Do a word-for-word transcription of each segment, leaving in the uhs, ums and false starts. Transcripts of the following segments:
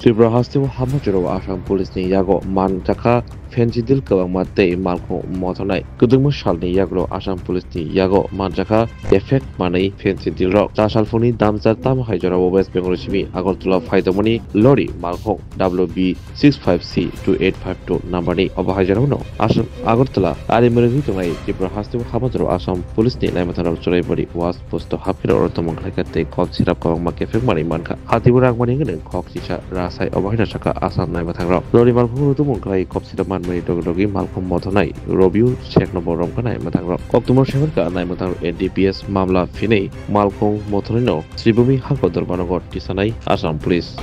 Tripura hasteo hapma jorao Assam Police ni yago manjakha fentanyl kwbangma tei malkhung mothornai. Kwdwkma salni yagulo Assam Police ni yago manjakha effect manwi fentanyl rok. Chasal phungni damchar tamo hai jorao West Bengal simi Agartala phaitongmani lorry malkhung W B six five C two eight five two number ni. Obo hai jorao no Assam Agartala ari mwrwngwi tongnai Tripura hasteo hapma jorao Assam Police ni naimwthang rok chwrai bari was post o hapkhe rok tongmung khlaikha tei kok sirap kwbangma kephek manwi mankha. Hatibo rangmani hwnwi kok sisa rasai obo haino sakha Assam naimwthang rok. Lorry malkhung rwtwmung khlai kok sirap manmani dogi dogi malkhung mothornai Robiul Shekhno bo romkha naimwthang rok. Koktwma saimankha naimwthang rok N D P S mamla phinwi malkhung mothornaino Sribhumi Hako Dormanogo tisanai Assam Police.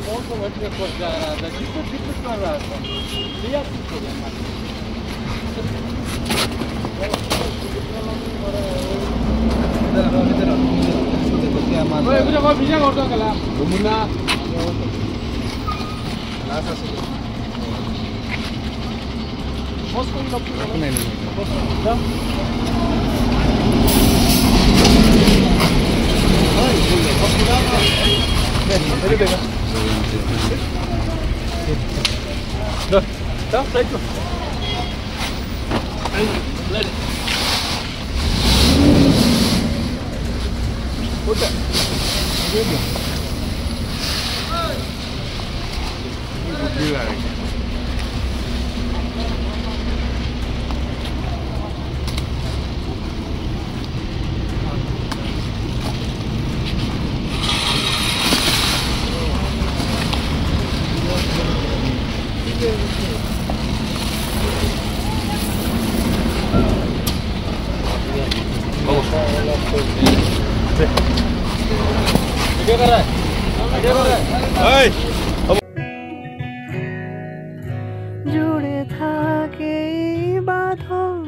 জুড়ে থাকে এই বাঁধন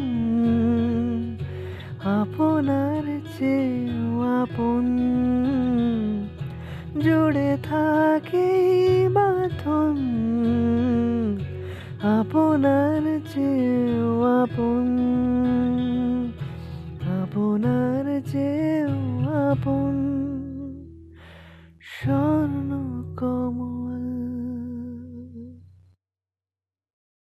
আপনার চেয়েও আপন। জুড়ে থাকে এই বাঁধন আপনার চেয়েও আপন, আপনার চেয়েও আপন। স্বর্ণ কমল